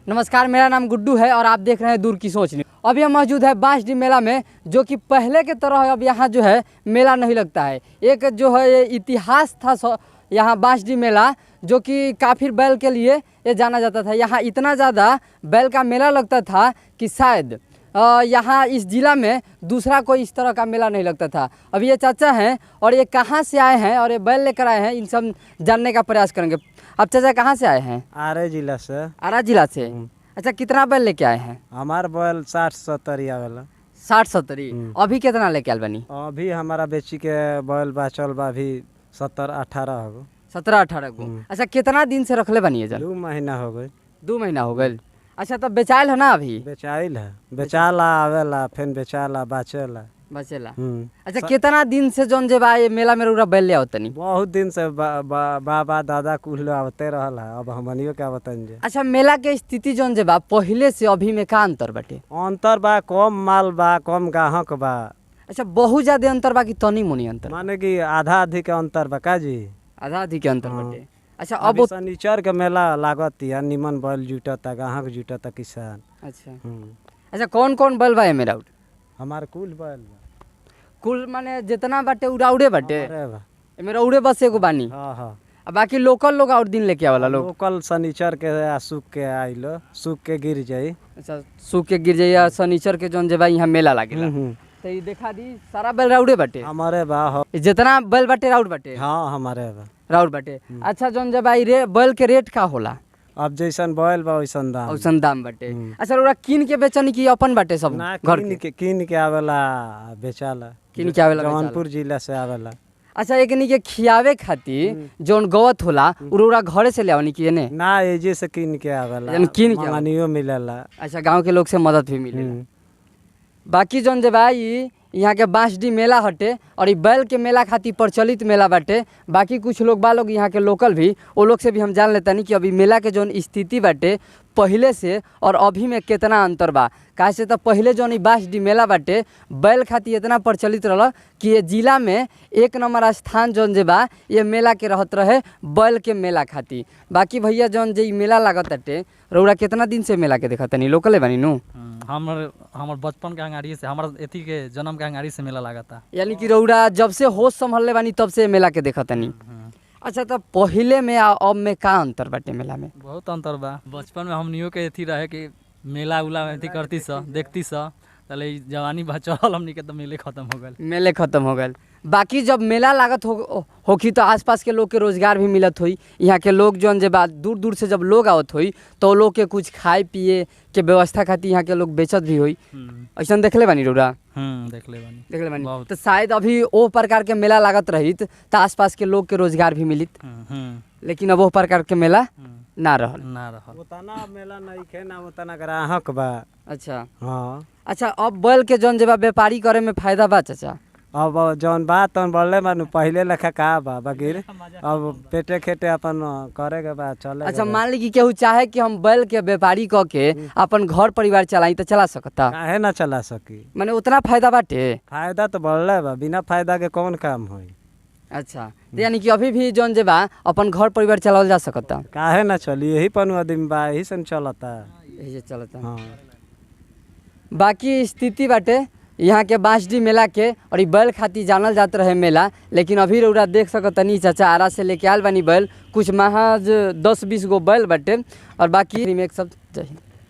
नमस्कार, मेरा नाम गुड्डू है और आप देख रहे हैं दूर की सोच न्यूज़। अभी हम मौजूद है बांसडीह मेला में, जो कि पहले के तरह अब यहाँ जो है मेला नहीं लगता है। एक जो है ये इतिहास था यहाँ बांसडीह मेला, जो कि काफिर बैल के लिए ये जाना जाता था। यहाँ इतना ज़्यादा बैल का मेला लगता था कि शायद यहाँ इस ज़िला में दूसरा कोई इस तरह का मेला नहीं लगता था। अब ये चाचा हैं और ये कहाँ से आए हैं और ये बैल लेकर आए हैं, इन सब जानने का प्रयास करेंगे। अब चाचा कहाँ से आए हैं? आरा जिला से। आरा जिला से। अच्छा, कितना बैल लेके आए हैं? हमार बैल 60-70 आवेला। 60-70। अभी कितना लेके आयल बनी? अभी हमारा बेची के बैल बाचल बा अभी 17-18 हो। 17-18 गो। अच्छा, कितना दिन से रखले बनी? 2 महीना हो गए। 2 महीना हो गए। अच्छा, तब बेचायल है ना? अभी बेचाइल है, बेचाला आवेला फिर बेचाला बाचेला बचेला। अच्छा, कितना दिन से जोन जे बा ये मेला में रउरा बैल ले आवतनी? बहुत दिन से बाबा दादा कुल आवते रहल है, अब हमनियो के आवतन जे। अच्छा, मेला के स्थिति जोन जे बा पहले से अभी में का अंतर बाटे? अंतर बा, कम माल बा, कम ग्राहक बा। अच्छा, बहुत ज्यादा अंतर बा कि तनी मुनी अंतर? माने कि आधा आधी के अंतर बा। का जी, आधा आधी के अंतर बाटे। अच्छा, अब शनिचर के मेला लागत या निमन बैल जुटता, ग्राहक जुटता किसान। अच्छा अच्छा, कौन कौन बैल बा मेरा? हमार कुल बैल बा। कुल माने जितना बाटे उड़ाउड़े बाटे? मेरा उड़े बस एगो बानी। हां हां। बाकी लोकल लोग और दिन लेके आवाला लोग? लोकल शनिचर के सूख के आइलो, सूख के गिर जाई। अच्छा, सूख के गिर जाई। शनिचर के जोन जे बा यहाँ मेला लागेला। तो ये देखा दी सारा बैल राउड़े बाटे? हमारे बा हो। जितना बैल बाटे राउड़ बाटे? हां, हमारे बा राउड़ बाटे। अच्छा, जोन जे बा रे बैल के रेट का होला? अब जैसन बैल बा वैसन दाम। वैसन दाम बाटे। अच्छा, रउरा किन के बेचनी कि अपन बाटे सब घर के? किन के आवेला बेचाला। किन के आवेला? जौनपुर जिला से आवेला। अच्छा, एकनी के खियावे खातिर जोन गवत होला उरोरा घरे से ले आवनी कि एने? ना, एजे से किन के आवेला। किन के मंगनियो मिलेला। अच्छा, गांव के लोग से मदद भी मिलेला। बाकी जोन जे बा ई यहाँ के बांसडीह मेला हटे और ई बैल के मेला खातिर प्रचलित मेला बाटे। बाकी कुछ लोग बा लोग यहाँ के लोकल भी, वो लोग से भी हम जान लेता नहीं कि अभी मेला के जोन स्थिति बाटे पहले से और अभी में कितना अंतर बा। काहे से तो पहले जोन ई बांसडीह मेला बाटे बैल खातिर इतना प्रचलित रहल कि ये जिला में 1 नंबर स्थान जोन जे बा ये मेला के रहत रहे बैल के मेला खातिर। बाकी भैया जोन जे ई मेला लागत बाटे, रउरा कितना दिन से मेला के देखतनी? लोकले बानी नु? हमर बचपन के अंगारी से, हमर एथी के जन्म के अंगारी से मेला लागता। यानी कि रउरा जब से होश संभलले बानी तब से मेला के देखतनी। अच्छा, तो पहले में आ अब में का अंतर बाटे मेला में? बहुत अंतर बा। बचपन में हमनियो के एथी रहे कि मेला उला में एथी करती स देखती स, तले जवानी बचल हमनी के तो मेले खत्म हो गए। मेले खत्म हो गए। बाकी जब मेला लागत हो होखी तो आसपास के लोग के रोजगार भी मिलत होई। यहाँ के लोग जौन जे बा दूर दूर से जब लोग आवत होई तो लोग के कुछ खाए पिए के व्यवस्था खातिर यहाँ के लोग बेचत भी होई। ऐसा देखले बानी रउरा? देखले बानी। देखले बानी। तो शायद अभी वो प्रकार के मेला लागत रहित तो आसपास के लोग के रोजगार भी मिलित, लेकिन अब वो प्रकार के मेला ना रहल। ना रहल। उतना मेला नहीं खे ना उतना ग्राहक बा। अच्छा, हाँ। अच्छा, अब बैल के जौन जे बा व्यापारी करे में फायदा बा चाचा? अब जौन बा तौन बढ़ले मानू, पहले लेखा का बा बगैर अब पेटे खेटे अपन करे के बा चले। अच्छा, मान ली कि केहू चाहे कि हम बैल के व्यापारी क के अपन घर परिवार चलाई तो चला सकता? काहे ना चला सकी, माने उतना फायदा बाटे? फायदा तो बढ़ले बा, बिना फायदा के कौन काम होई। अच्छा, यानी कि अभी भी जौन जे बा अपन घर परिवार चलावल जा सकता? काहे ना चली, यही पन आदमी बा, यही से चलता, यही से चलता। हाँ। बाकी स्थिति बाटे यहाँ के बांसडीह मेला के और ई बैल खातिर जानल जात रहे मेला, लेकिन अभी रउरा देख सकतनी चाचा आरा से लेके आयल बानी बैल, कुछ महज 10-20 गो बैल बाटे और बाकी सब चाहिए।